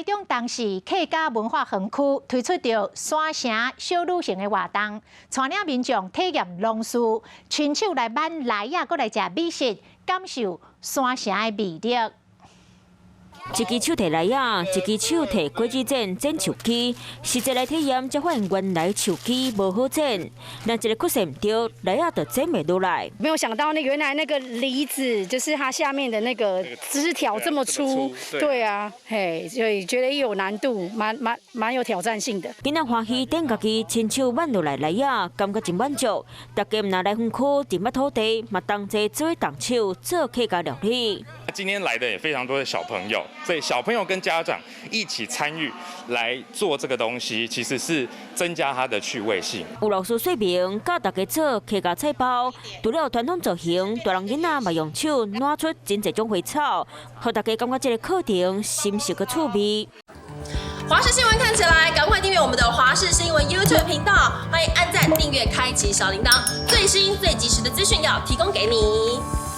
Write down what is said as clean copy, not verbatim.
台中東勢客家文化園區推出著山城小旅行的活動，帶領民眾體驗農事，親手來挽梨仔，閣來食美食，感受山城的魅力。一支手提梨仔，一支手提果子剪剪樹枝，實際來體驗才發現原來樹枝無好剪，若一个曲線毋對，梨仔就剪袂落來。沒有想到，那原來那個梨子就是它下面的那個枝條這麼粗，對啊，嘿，所以覺得有難度，蠻有挑戰性的。囡仔歡喜踮家己親手挽落來梨仔，感覺真滿足。大家毋但來園區認捌土地，嘛同齊做動手做客家料理。今天來的也非常多的小朋友，所以小朋友跟家長一起參與來做這個東西，其實是增加它的趣味性。有老師說明教大家做客家菜包，除了傳統造型，大人囡仔嘛用手拿出真濟種花草，予大家感覺這個課程深受閣趣味。華視新聞看起來，趕快訂閱我們的華視新聞 YouTube 頻道，歡迎按讚、訂閱、開啟小鈴鐺，最新最及時的資訊要提供給你。